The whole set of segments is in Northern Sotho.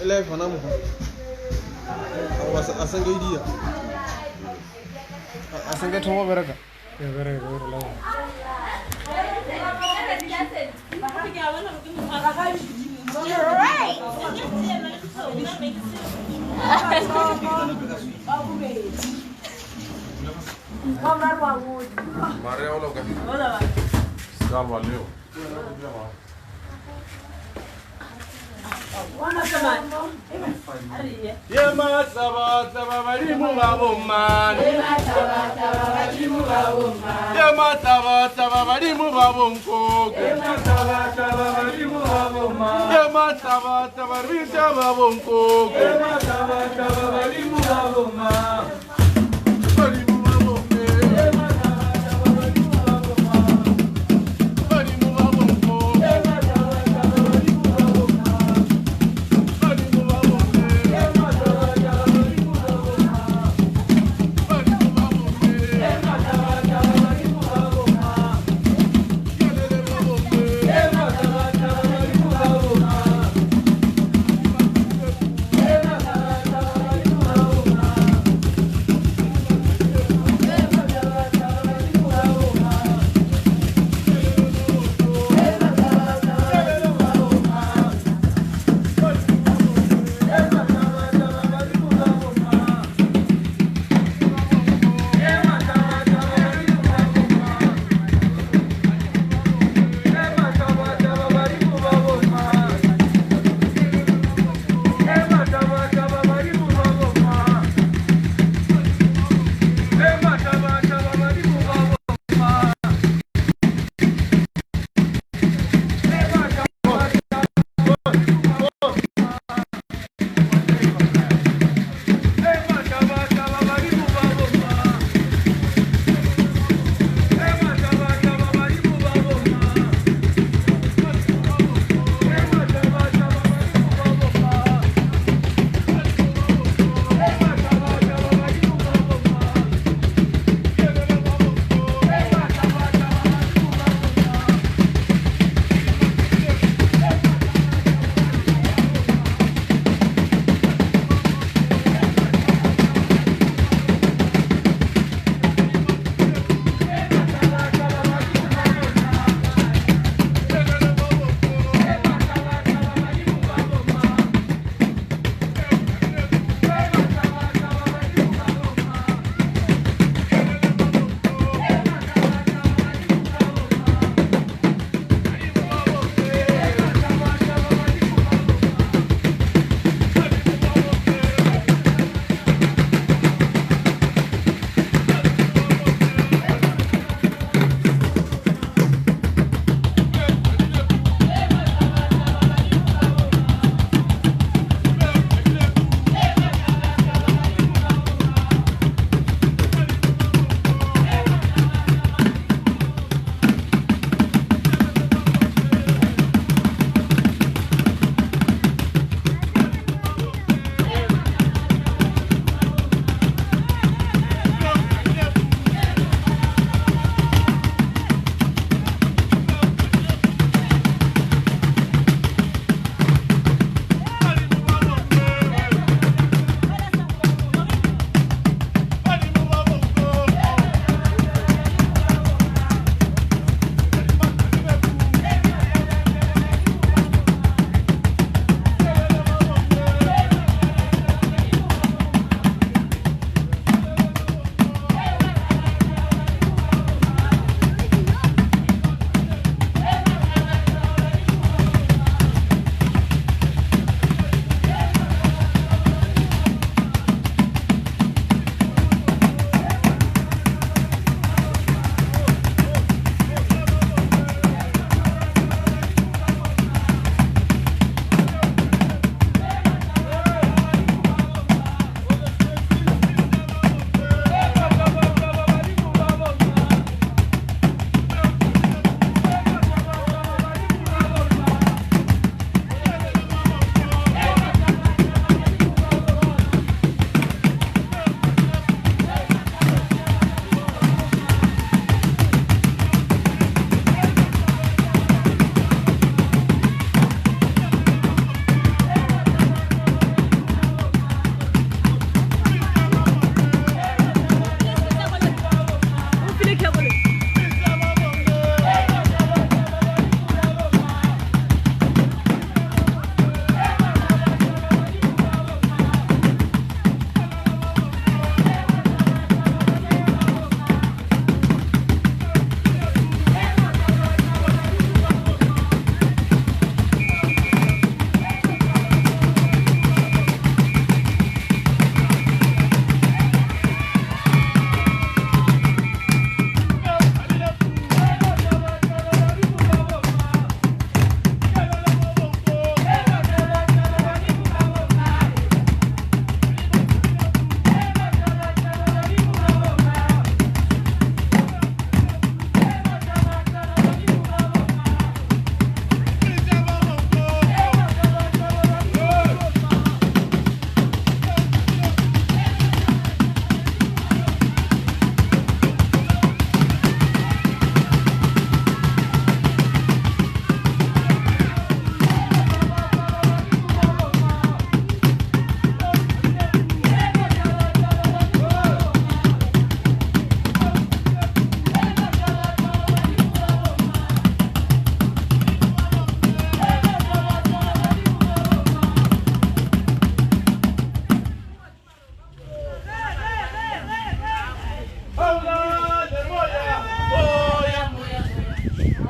Ele fana mo. A sange idia. A sange thoma bereka. Ya bereka bereka. Maria hola ka. Salva Leo. Ye matlabatlaba badimo ba bommane. Ye matlabatlaba badimo ba bonkoko. Ye matlabatlaba rita ba bonkoko. Badimo ba bomme. Badimo ba bonkoko. Badimo ba bomme. Badimo ba bomme. Yelele ba bomme.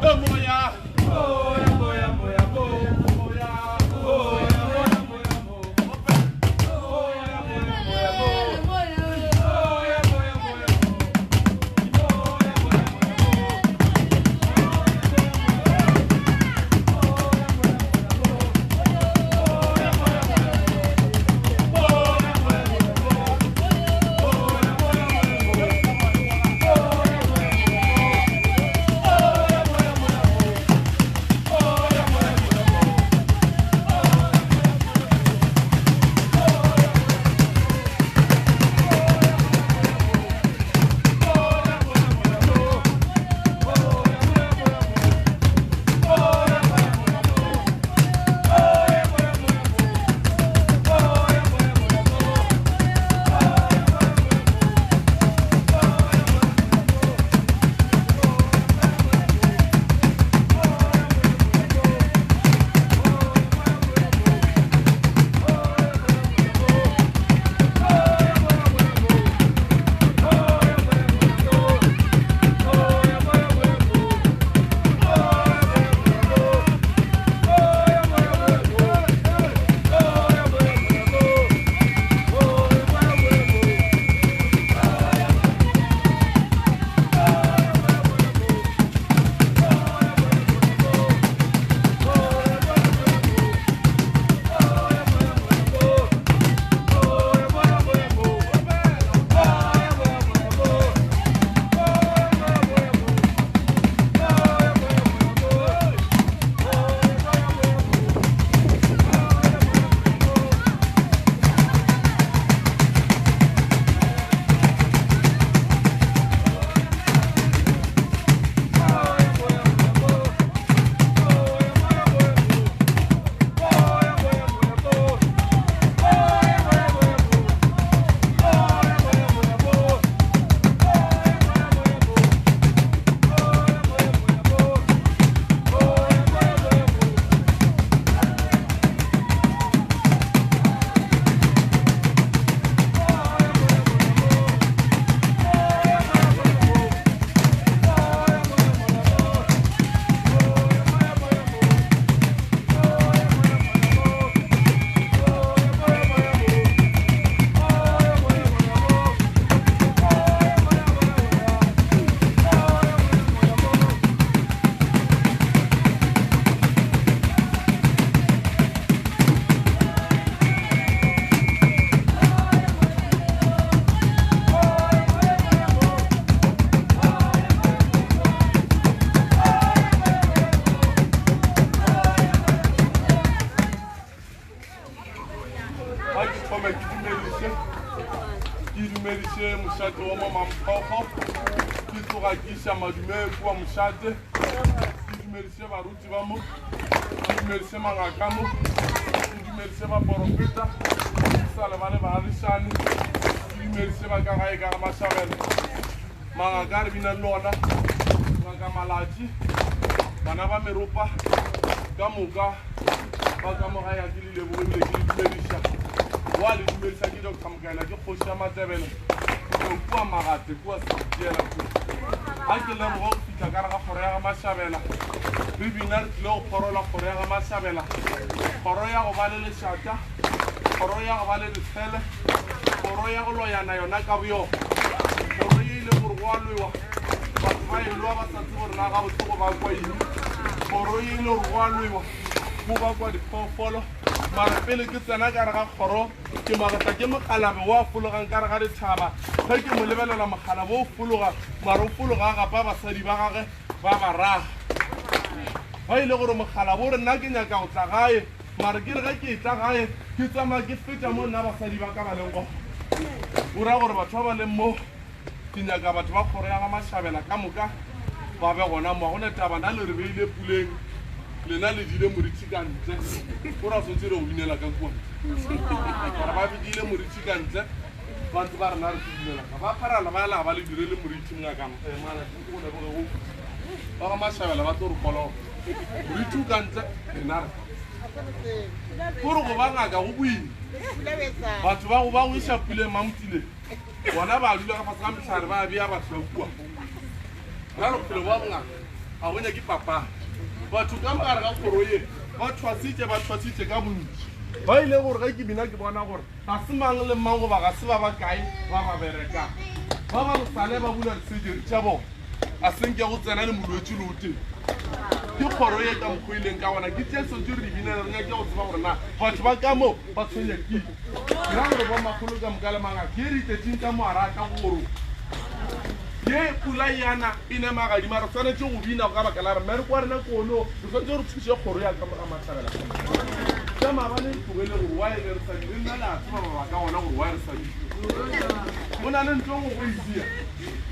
Moya. Moya, moya, moya, moya. Moya, moya, moya, moya. Moya, moya, moya, moya. Moya, moya, moya, moya. Moya, moya, moya, moya. Ga ke thome ke dumediše ke dumediše mošate wa mo Mamphokgo, ke tloga ke iša madume kua mošate, ke dumediše baruti ba mo, ke dumediše mangaka mo, ke dumediše baporofeta, ke sa lebale baagišane, ke dumediše ba ka gae ka ga Mashabela, mangaka a re binang le ona, ngaka Malatši, bana ba meropa ka moka ba ka mo gae, a ke le leboge ebile ke le dumediša. Wa le dumediša ke Doctor Mokaela, ke kgoši ya Matebele go kua Magate kua Setiela kua. Ga ke leboge go fihla ka re ga kgoro ya ga Mashabela, re bina re tlile go phorola kgoro ya ga Mashabela, kgoro ya go ba le lešata, kgoro ya go ba le letshele, kgoro ya go loyana yona ka boyona, kgoro ye ile gore go a lwewa batho ba e lwa ba sa tsebe gore na gabotse go bakwa eng, kgoro ye ile gore go a lwewa go bakwa diphoofolo. Mara pele ke tsena ka re ga kgoro ke magetla ke mokgalabe wa fologang ka re ga dithaba, ge ke mo lebelela mokgalabe o fologa, mara o fologa a gapa basadi ba gage ba ba raga. Ba ile gore mokgalabe o re nna ke nyaka go tla gae, mara ke re ge ke etla gae ke tsamaya ke feta mo nna basadi ba ka ba leng gona. O ra gore batho ba ba leng mo ke nyaka batho ba kgoro ya ga Mashabela ka moka ba be gona mo, ga gona taba na le re beile puleng lena le dile morithi ka ntle, o ra swantse re go binela ka kua ntle, gore ba bidile morithi ka ntle ba ntse ba rena re tlo binela ka ba pharala ba la ba le direle morithi mongaka mala go leboge go ba ga Mashabela ba tlo re koloba morithi o ka ntle rena re gore go ba ngaka go boima, batho ba go ba go iša puleng mamotile bona ba dula ka fase ga mehlare ba bea batho ba kua. Ra re bophelo ba bongaka Ga go nyake papadi. Batho ka mo gare ga kgoro ye ba thwasitše, ba thwasitše ka bontši. Ba ile gore ge ke bina ke bona gore ga se mang le mang goba ga se ba ba kae ba ba berekang. Ba bang sale ba bula disurgery tša bona, a se nke go tsena le molwetši le o tee. Ke kgoro ye ka mokgwa e leng ka gona. Ke tše seo tše re di binela, re nyake go tseba gore na batho ba ka mo ba tshwenya ke eng. Ke ra gore bomakgolo ka moka le mangaka ye re itletšeng ka mo a ra ka gore ye pula yana e ne magadima, re swanetše go bina ka baka la re mmereko wa rena ke ono, re swanetše re thuše kgoro ya ka mo ga Mahlabela. Tša maabane re tlogele gore why be re sa bine, le nna le a tseba mabaka a gona gore why re sa bine. Go na le ntho e nngwe go e dia,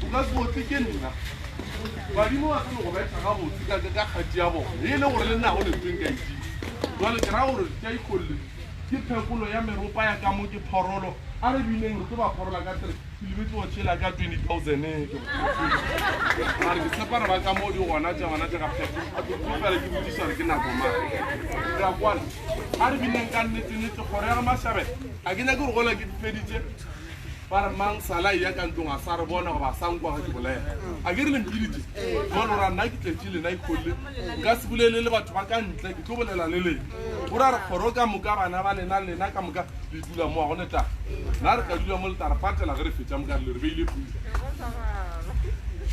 o ka se otle ke nna. Badimo ba tlo go betha gabotse ka ka kgati ya bona, e le gore le nna go ne ntho e nka e dia. Jwale ke ra gore tša ikgolle ke phekolo ya meropa ya ka mo ke phorolo, a re bineng re tlo ba phorola ka tere. Ke lebetse go tšhela ka 20,000 ke mare ke tshepa re ba ka mo di gona tša gona tša ga phepo ke fela ke botšiša gore ke nako mang re a kwana a re bineng ka nnete-nnete kgoro ya ga Mashabela a ke nyake gore gola ke feditše ba re mang sala eya ka ntlong a sa re bona goba a sa nkwa ga ke bolela a ke re le mpiditše jalo ra nna ke tletše lena ikgolle nka se bolele le batho ba ka ntle ke tlo bolela le lena o ra re kgoro ka moka bana ba lena lena ka moka le dula mo a go letara na re ka dula mo letara patela ge re fetša mo ka re le re beile pula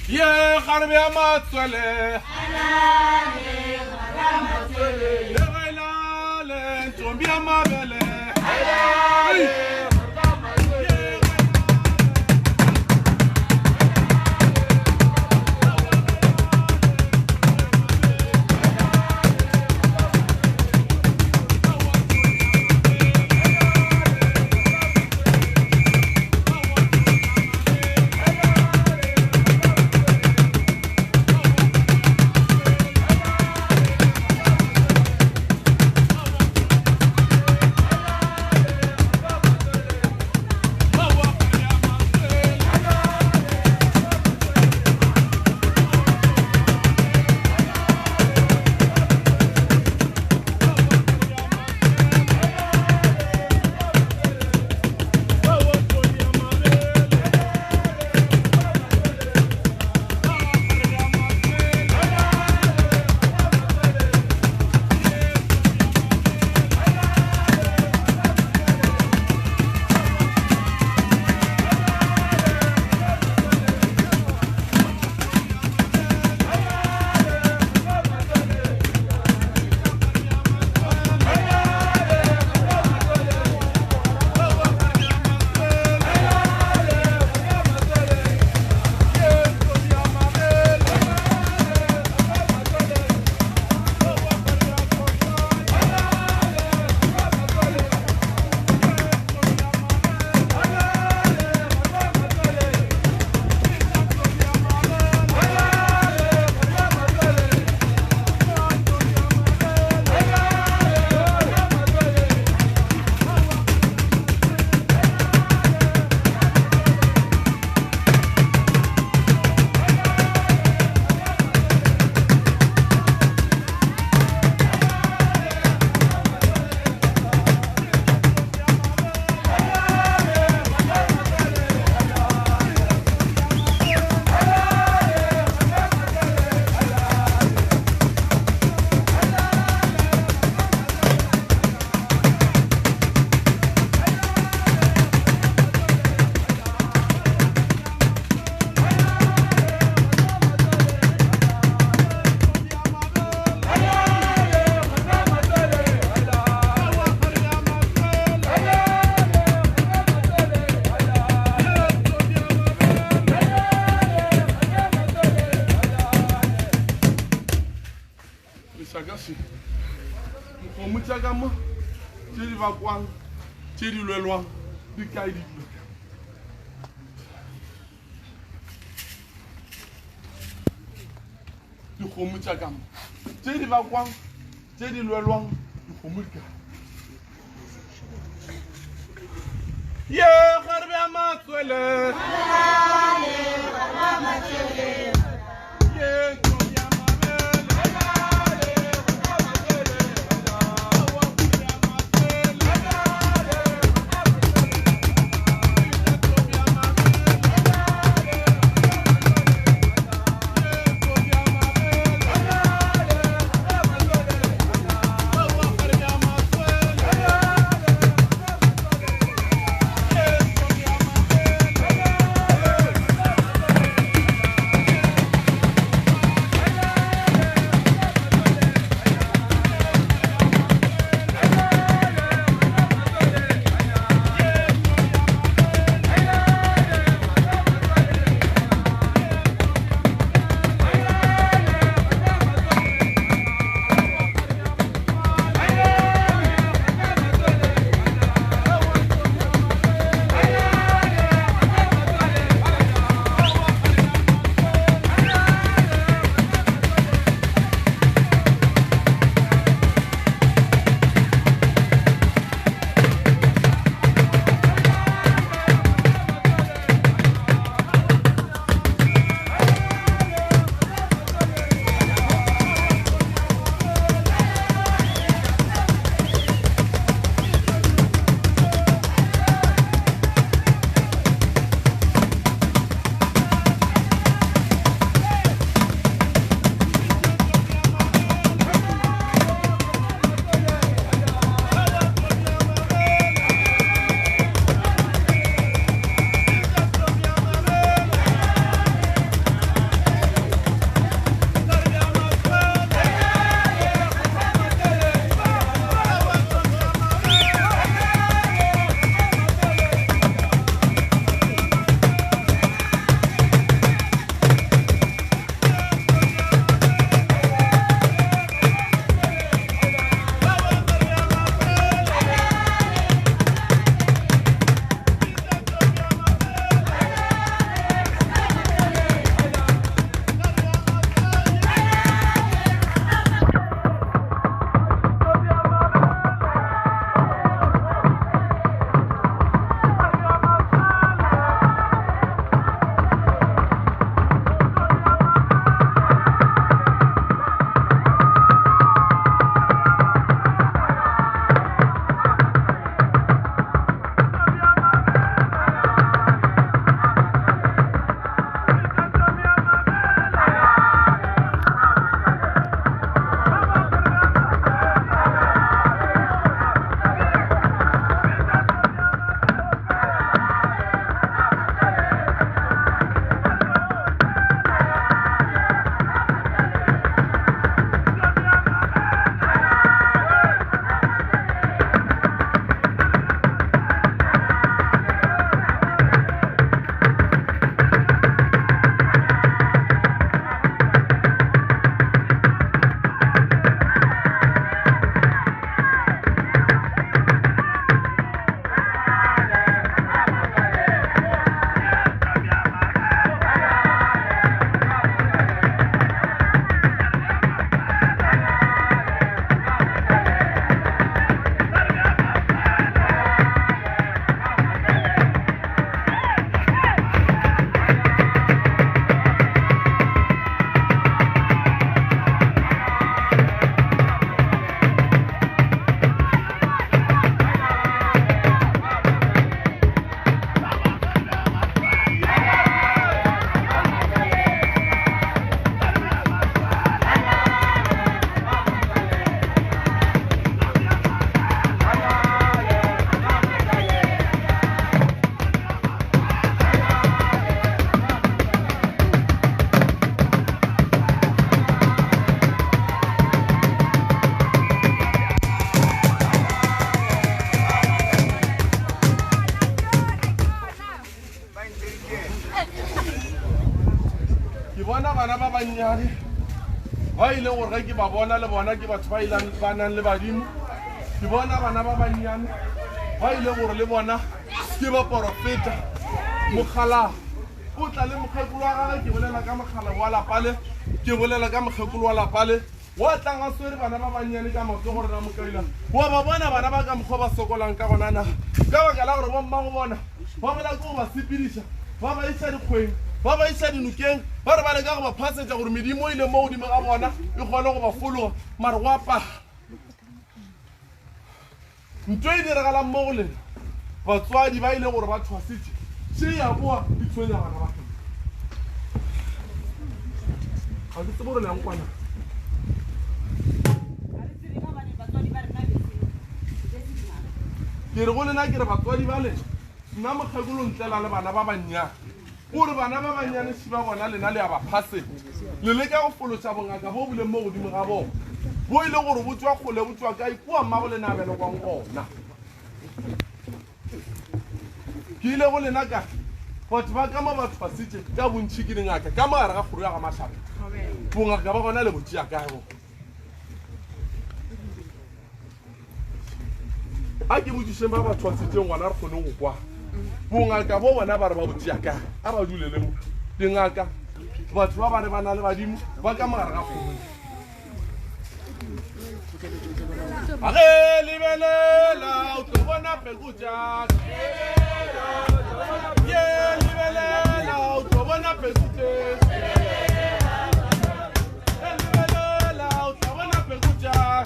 ye garebe ya matswele ye gailale ntombi ya mabele Dikgomo tša ka mo tše di bakwang tše di lwelwang di kae di dula kae? Dikgomo tša ka mo tše di bakwang tše di lwelwang dikgomo di kae? Ye kgarebe ya matswele. Ye ntombi ya mabele. Ye ntombi ya mabele. bona bana ba bannyane ba ile gore ge ke ba bona le bona ke batho ba ilang ba nang le badimo. Ke bona bana ba bannyane ba ile gore le bona ke baporofeta. Mokgala o tla le mokgekolo wa gagwe, ke bolela ka mokgala wa lapa le, ke bolela ka mokgekolo wa lapa le. Wa tlang a swere bana ba bannyane ka matsogo rena mokaila. Wa ba bona bana ba ka mokgwa ba sokolang ka gona na? Ka baka la gore bommago bona ba bola ke go ba sepediša, ba ba iša dikgweng, ba ba iša dinokeng, ba re ba leka go ba phasetša gore medimo e le mo godimo ga bona e kgone go ba fologa, mare go a pala. Nto e diragalang mo go lena batswadi ba ile gore ba thwasitše še ya boa e tshwenya bana ba gago. Ga ke tsebe gore le yang kwana. Ke re go lena ke re batswadi ba lena nna mokgekolo ntlela le bana ba bannyane. O re bana ba bannyane ši ba bona lena le a ba phasela. Le leka go fološa bongaka bo bo leng mo godimo ga bona, bo e le gore bo tšwa kgole, bo tšwa kae, kua mmago lena a belegwang gona. Ke ile go lena ka re, Batho ba ka mo ba thwasitše ka bontši ke dingaka ka mo gare ga kgoro ya ga Mahlape. Bongaka ba gona le bo tšea kae bo? A ke botšišeng ba ba thwasitšeng gona re kgone go kwa. Bongaka bo bona ba re ba bo tšea kae? A ba dule le mo. Dingaka, batho ba ba re ba na le badimo ba ka mogare ga kgoro. A ge lebelela o tlo bona peko tša ka. Ye lebelela o tlo bona peko tše. Lebelela o tla bona peko tša.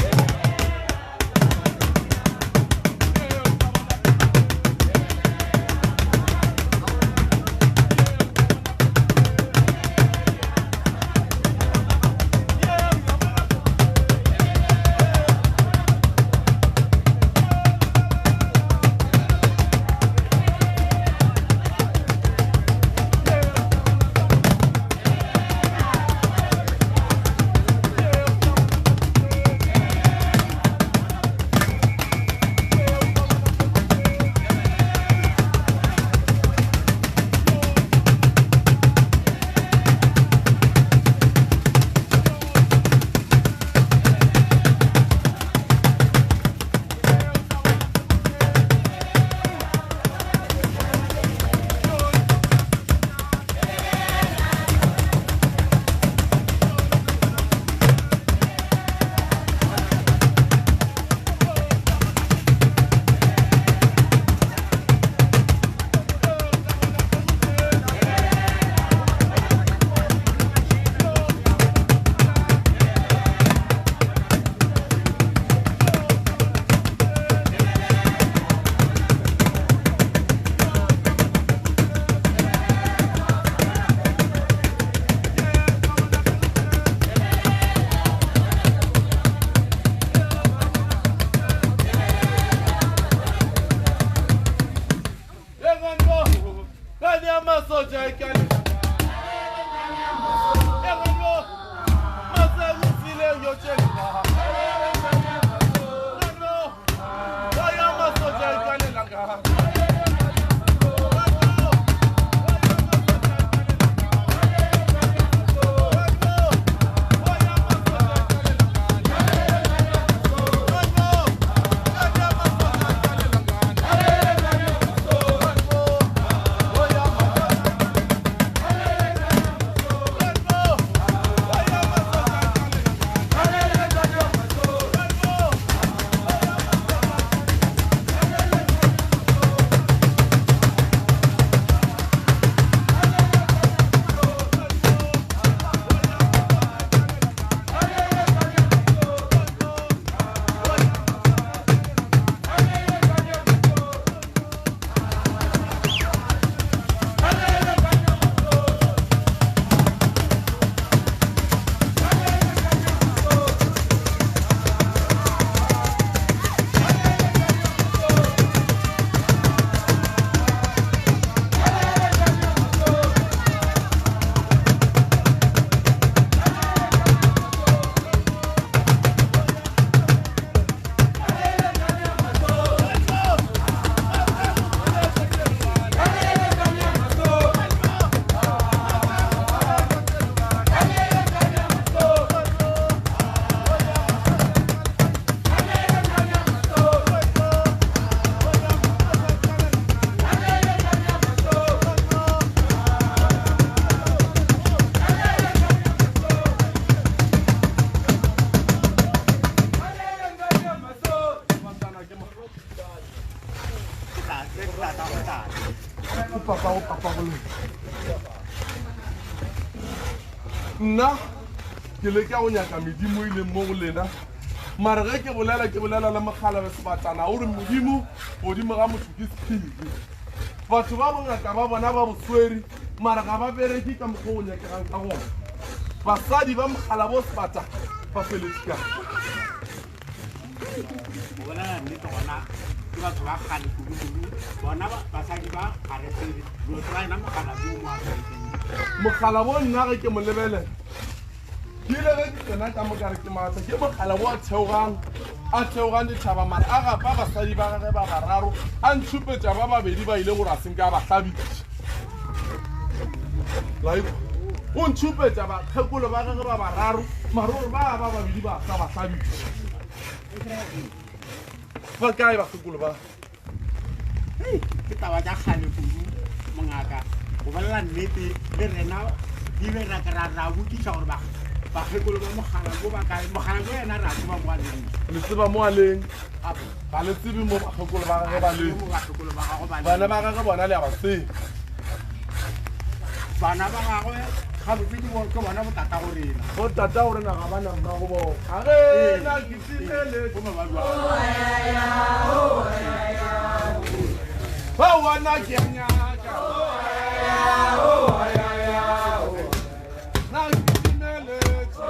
Nna ke leka go nyaka medimo e leng mo go lena, mara ge ke bolela ke bolela le mokgalabje sebatana o re modimo godimo ga motho ke sephiri. Batho ba bongaka ba bona ba boswere mara ga ba bereke ka mokgwa o nyakegang ka gona. Basadi ba mokgalabo o sebata ba feletše kae? Go bolela nnete gona ke batho ba kgale kudu-kudu bona basadi ba ga re tsebe dilo tseba yena mogala bo mo aparetseng. Mogala bo nna ge ke mo lebelela ke ile ge ke tsena ka mo kare ke maatla ke mogala bo a theogang a theogang dithaba mara a gapa basadi ba gage ba bararo a ntšhupetša ba babedi ba ile gore a senka a ba hlabiša laiko o ntšhupetša bakgekolo ba gage ba bararo mara gore ba ba babedi ba sa ba hlabiša ba kae bakgekolo ba ke taba tša kgale kudu mongaka go bolela nnete le rena ebile ra ke ra ra botšiša gore bakgekolo ba mogala bo ba kae mogala bo yena ra tseba mo a leng le tseba mo a leng ga le tsebe mo bakgekolo ba gage ba leng bana ba gage bona le a ba tseba bana ba gagwe gabotse ke bona botata go rena botata go rena ga ba na mmago bona a re na ke timeletse ba wana ke a nyaka na ke timeletse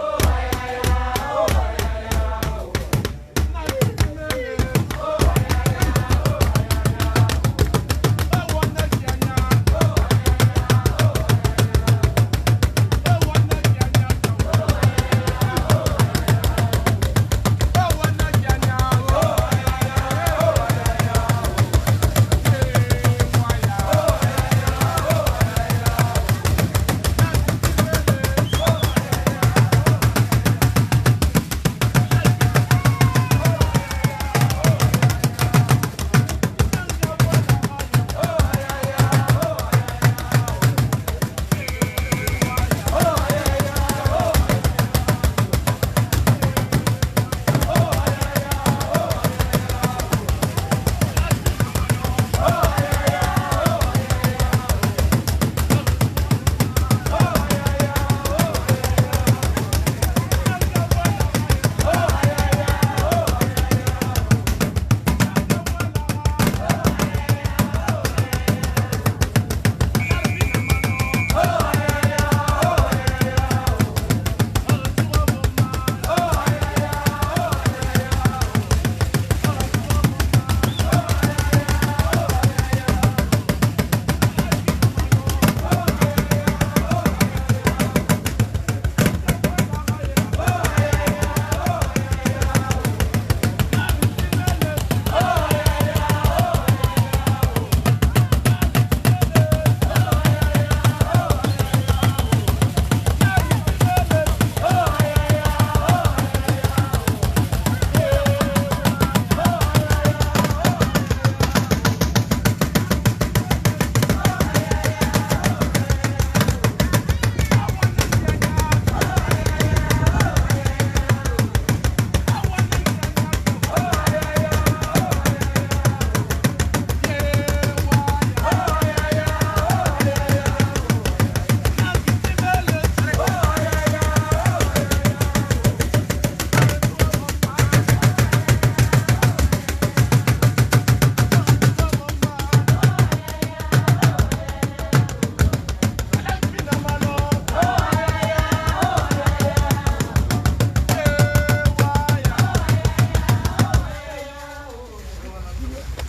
na ke timeletse ba wana ke a nyaka ba wana ke a nyaka ba wana ke a nyaka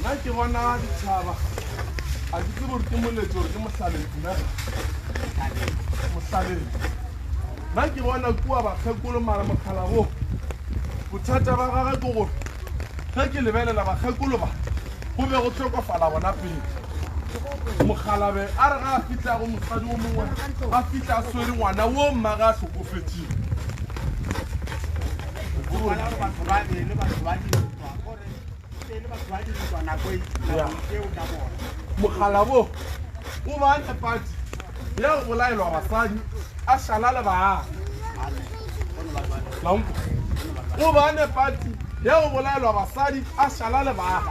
Nna ke bona ditšhaba a ke tsebe gore ke moletso gore ke mohlaletsi na mohlaletsi nna ke bona kua bakgekolo mara mokgala bo bothata ba gage ke gore ge ke lebelela bakgekolo ba go be go hlokofala bona pele mokgalabe a re ga a fihla go mosadi o mongwe a fihla a swere ngwana wo mmage a hlokofetšeng Bona gore batho ba be le batho ba dintwa gore e le batho ba dintwa nako e nako eo ka bona mogala bo o ba nepati ya go bolaelwa basadi a šala le baagi laonko o ba nepati ya go bolaelwa basadi a šala le baagi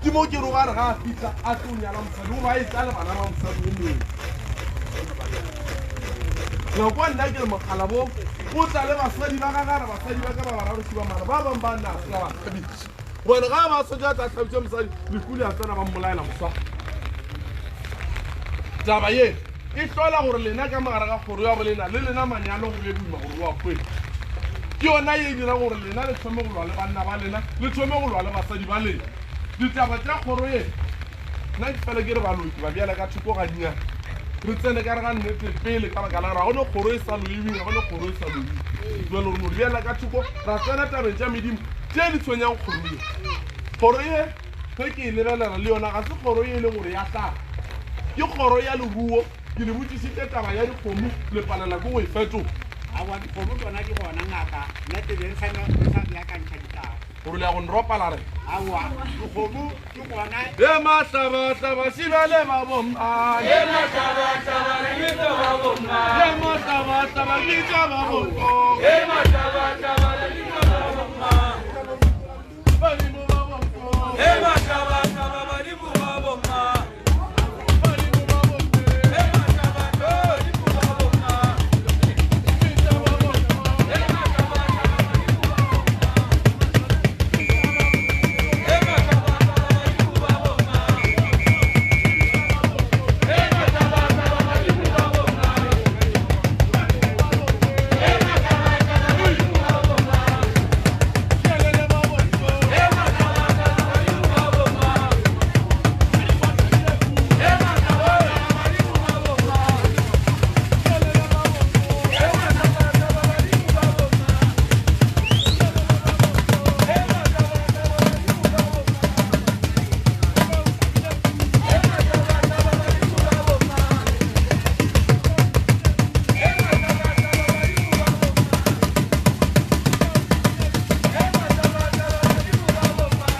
ke mo ke roga re ga a fitlha a tlo nyala mosadi o ba e tla le bana ba mosadi o mongwe. La kwa nna ke re mokgalabo o tla le basadi ba gagwe, a re basadi ba ka ba bararo šiba mara ba bangwe ba nna a se ka ba thabiša. Gobane ga ba swanetše a tla hlabitše mosadi, lehu le a tsena ba mmolaela moswa. Taba ye e hlola gore lena ka mogare ga kgoro ya bolena le lena manyalo go be boima gore o a hwetše. Ke yona ye e dirang gore lena le thome go lwa le banna ba lena, le thome go lwa le basadi ba lena. Ditaba tša kgoro ye Nna ke fela ke re baloki ba bjala ka thoko gannyane, re tsene ka re ga nnete pele, ka baka la gore ga go ne kgoro e sa loiwing, ga go ne kgoro e sa loiwing. Jalo re no bjala ka thoko, ra tsena tabeng tša medimo tše di tshwenyang kgoro ye. Kgoro ye ge ke e lebelela le yona ga se kgoro ye e leng gore ya hlaga, ke kgoro ya leruo. Ke le botšišitše taba ya dikgomo, le palela ke go e fetola. Aowa, dikgomo tšona di gona ngaka, nna ke be re sa beakantšha ditaba. Gore le ya go nropa la re. Aowa, dikgomo di gona. E mahlabahlaba šibale ba bomma. E mahlabahlaba re bitsa ba bomma. E mahlabahlaba bitsa ba bonko. E mahlabahlaba re bitsa ba bomma. Badimo ba bonko. E mahlabahlaba badimo ba bomma. Badimo ba bomme. E mahlabahlaba badimo ba bomma. Bitsa ba bonko. E mahlabahlaba badimo ba bomma. E mahlabahlaba badimo ba bomma. E mahlabahlaba badimo ba bomma. E mahlabahlaba badimo ba bomma. Tšhelele ba bonko. E mahlabahlaba badimo ba bomma. E mahlabahlaba badimo ba bomma. Tšhelele ba bonko. E mahlabahlaba badimo ba bomma. E mahlabahlaba badimo ba bomma. E mahlabahlaba badimo ba bomma. E mahlabahlaba badimo ba bomma. E mahlabahlaba badimo ba bomma.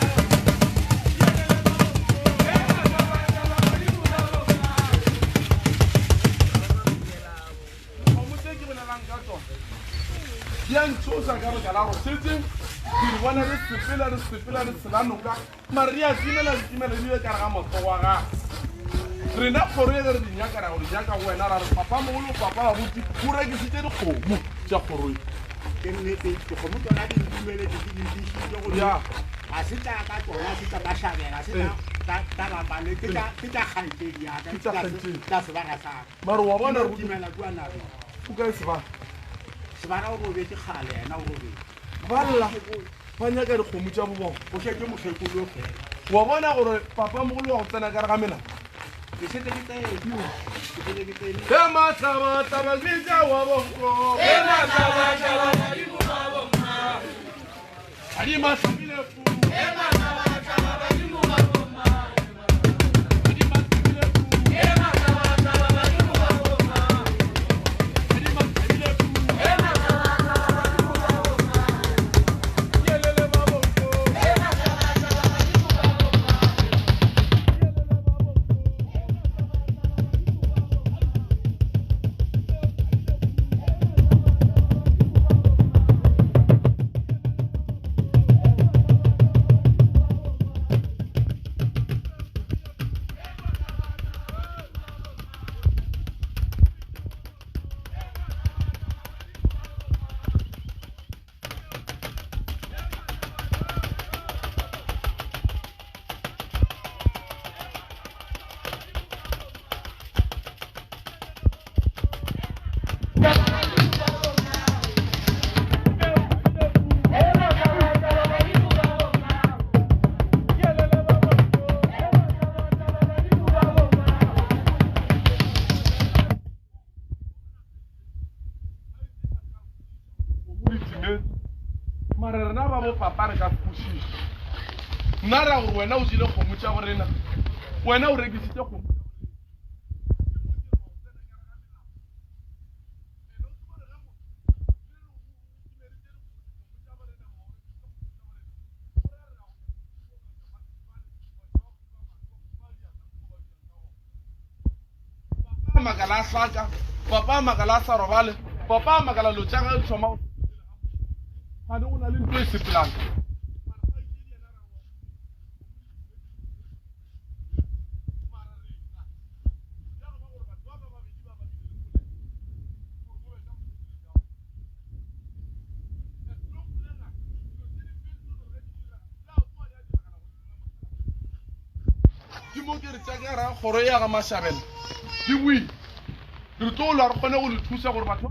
E mahlabahlaba badimo ba bomma. Dikgomo tše ke bolelang ka tsona di a ntšhoša ka baka la gore šetše ke di bona di sepela di sepela di tshela noka mare di a timela di timela di be ka re ga matsogo a gage. Rena kgoro ye ge re di nyaka ra go di nyaka go wena ra re papa mogolo papa babuti o rekisitše dikgomo tša kgoro ye. Ke nnete, dikgomo tšona di ntumeletše ke di išitše gomme Ya. ga se tša ka tšona, se tša mašabela, se tša tša lapa le, ke tša ke tša kgaetšedi ya ka, Ke tša kgaetšedi. tša sebara sa ka. Mare wa bona Ke timela kua nageng. O kae sebara? Sebara o robetše kgale, yena o robetše. Ba lla ba nyaka dikgomo tša bobona. O šetše mokgekolo fela. Wa bona gore papa mogolo wa go tsena ka re ga mela. Ke šetše ke tsene. Ke šetše ke tsene. E mahlabahlaba bitsa wa bonko. E mahlabahlaba badimo ba bomma. Badimo hlabile fu. E mahlabahlaba badimo ba bomma. Badimo hlabile fu. E mahlabahlaba badimo ba bomma. Badimo hlabile fu. E mahlabahlaba badimo ba bomma. Yelele ba bonko. E mahlabahlaba badimo ba bomma. Yelele ba bonko. Yelele ba bonko. Di timetse. Mara rena ba bo papa re ka se kwešiše. Nna ra gore wena o jele kgomo tša borena, wena o rekisitše kgomo tša borena. Papa a makala a hlaka, papa a makala a sa robale, papa a makala dilo tša gagwe di thoma go sepela gabotse. Gane go na le ntho e sepelang. Modimo ke re tša ka ra kgoro ya ga Mashabela di boile. Re tlo lwa re kgone go le thuša gore batho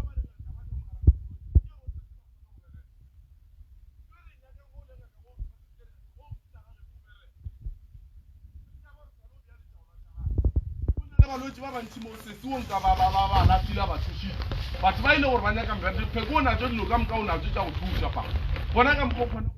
ba le balwetši ba bantši mo sesiong ka ba ba ba ba alafile ba thušitše batho ba ile gore ba nyaka mebereko pheko o natso dilo ka moka o natso tša go thuša fa bona ka moka o kgona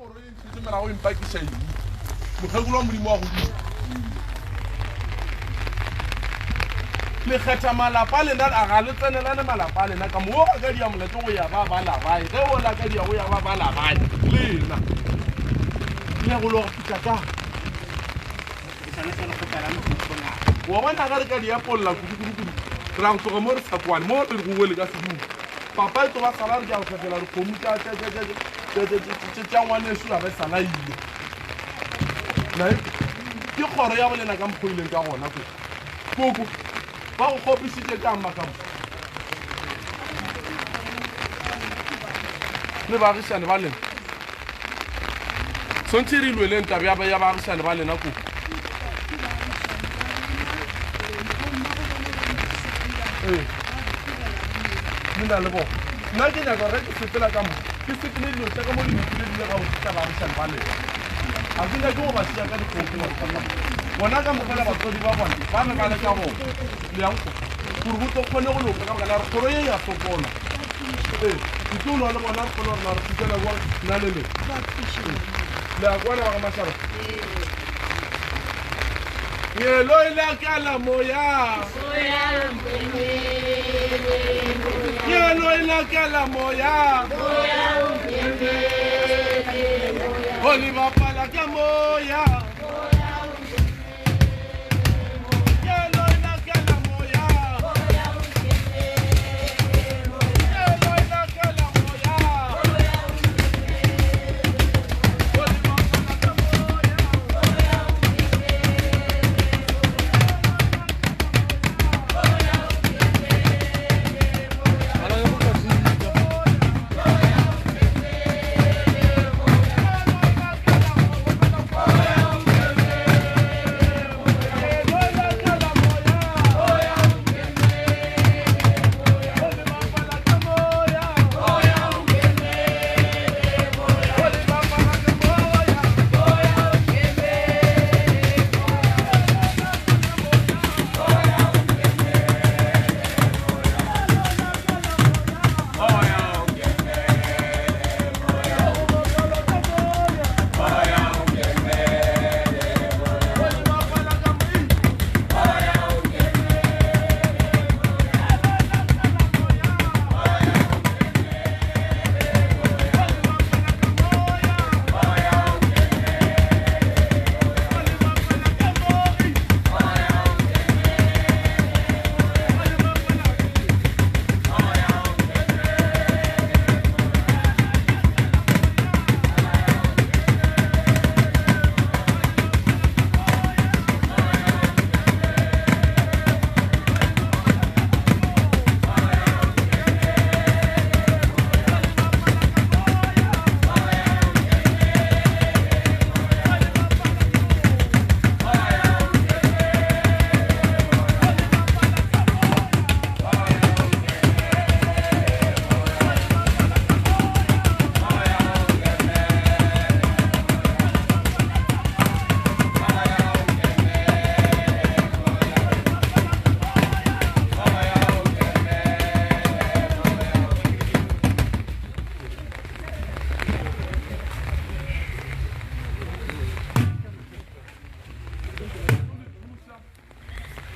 kgoro e ntšhetše melago e mpakiša eng mokgekolo wa modimo wa godimo le kgetha malapa a lena a ga le tsenelane malapa a lena ka moo ba ka dia molato go ya ba ba labae ge o la ka dia go ya ba ba labae lena le ya go lo go fihla ka wa bona ga re ka di apolla kudu-kudu-kudu re ya go tloga mo re sa kwane mo re go wele ka sedumo papa e tlo ba sala re ke ya go tlhahlela dikgomo tša ngwaneso ya be sala ile nae ke kgoro ya bolena ka mokgwa ileng ka gona ko koko ba go kgopišitše ka makamo le baagišane ba lena tshwanetse re ilweleng tabe ya baagišane ba lena koko ee le na le bona nna ke nyaka gore ke sepela ka mo ke sepele dilo tša ka mo di lokile dile gabotse tša baagišane ba lena ga ke nyake go ba šia ka dikgopo bona ka mogela batswadi ba bona ba be ba le ka bona le yang go gore go tlo kgone go loka ka baka la gore kgoro ye ya sokola ee ke tlo lwa le bona re kgone gore na re thusana kwa nna le le le a kwana ba ga mašaba Yelo la ka la moya. Yelo la ka la moya. Oli bapala ka moya. Yelo la ka la moya. Yelo la ka la moya. Oli bapala ka moya.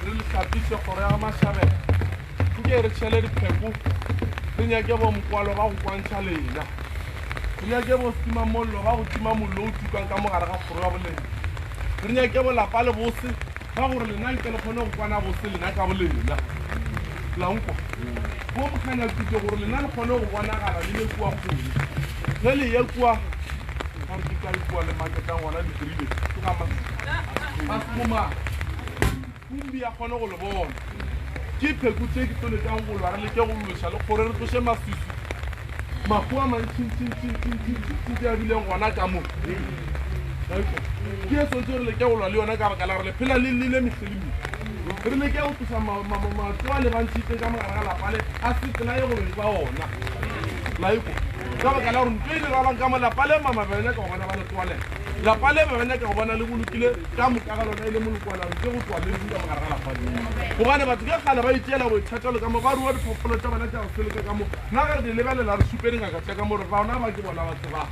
Re le hlapiše kgoro ya ga Mašabela, nke re tšhele dipheko, re nyake bomokwalo ba go kwantšha lena, re nyake bosetimamollo ba go tima mollo o tukang ka mo gare ga kgoro ya bolena, re nyake bolapa le bose ba gore lena nke le kgone go kwana bose lena ka bolena. Lankwa bo mokganyatute gore lena le kgone go bonagala le le kua kgole ge le ye kua gore ke kae kua le maketang gona dikribe ke ga masomang kumbi ya kgone go le bona ke pheko tše ke tlo lekang go lwa re leke go loša le kgore re tloše maswiswi mahu a mantšintšintšintšintšintši a bileng gona ka mo ke e swantse re leke go lwa le yona ka baka la gore le phela le lile mehlelemi re leke go tloša matlo a le bantšhitseng ka mogare ga lapa le a se tsela ye go beng ba ona laeko ka baka la gore ntlo e le ralang ka mo lapa le mamabele ka gobana ba le tloalela. Lapa le be ba nyaka go bona le bolokile ka moka ga lona e le molokwana ntle go tloga le dula mogare ga lapa le. Gobane batho ke kgale ba itšeela boithatelo ka mo, ba rua diphoofolo tša bona tša go seleka ka mo. Nna ge re di lebelela re šupe dingaka tša ka mo re bona ba ke bona ba tsebang.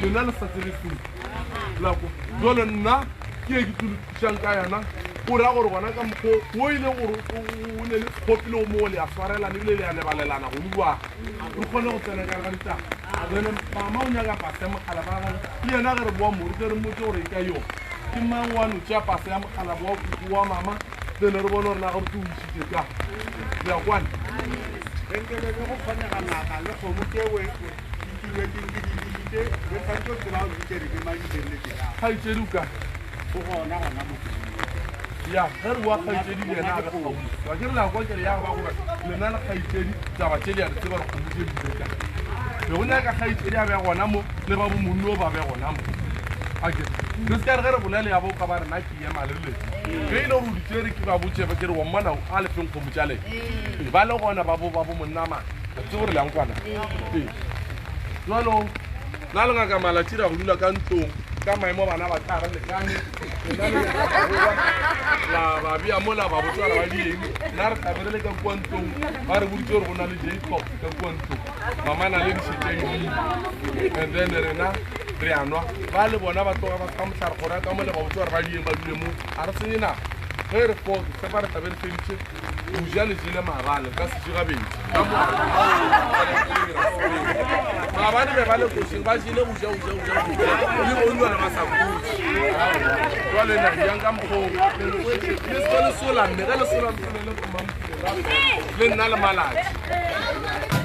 Lena le sa tsebe selo. La kwa? Jwale nna ke ye ke tlo le thušang ka yona. O ra gore gona ka mokgo o e leng gore o ne le sekgopi le o mongwe le a swarelana ebile le a lebalelana go bua. Re kgone go tsena ka gare ga ditaba. Jwale mama o nyaka pase ya mogala ba gagwe le yena ge re boa mo re tle re mmotse gore e ka yo ke mang wa no tšea pase ya mogala wa kuku wa mama then re bone gore na gabotse o išitše ka le ya kwane. Ge nke be be go kgonega ngaka le kgomo tšeo di timetseng ke di biditše re tshwanetse go tseba gore di tšere ke mang di feleletše kae. Kgaetšedi o kae? O gona gona mo. Ya, ge re boa kgaetšedi le yena a be kgauswi. Ga ke re la kwa ke re ya ba gore lena le kgaetšedi taba tše le ya di tseba gore kgomo tše di ile kae. Be go nyaka kgaetšedi a be gona mo le ba bo monno ba be gona mo. A ke re se ka re ge re bolele ya bo ka ba rena ke ema le le. Ge e le gore o di tšere ke ba botše ke re wa mmona a le feng kgomo tša lena. Ee, ba le gona ba bo ba bo monna mang. Ga ke tsebe gore le yang kwana. Ee. Jwalo nna le ngaka Malatši ra go dula ka ntlong ka maemo bana ba tla re lekane. La ba bea mo la ba botsa gore ba di eng. Nna re tla be re le ka kua ntlong ba re boditse gore go na le Jacob ka kua ntlong. Mama na le dišetša ebile. And then rena re a nwa. Ba le bona ba tloga ba ka mohlare gore ka mo le ba botsa gore ba di eng ba dule mo. A re senye nako. Ge re fo ke tshepa re tla be re feditše go ja le jele maabane ka se je gabedi. Ka mo maabane be ba le košeng ba jele go ja go ja go ja go ja le bonwana ba sa khutše. Jwale na jang ka mokgwa o le se le sola mme ge le sola le le le nna le malatši.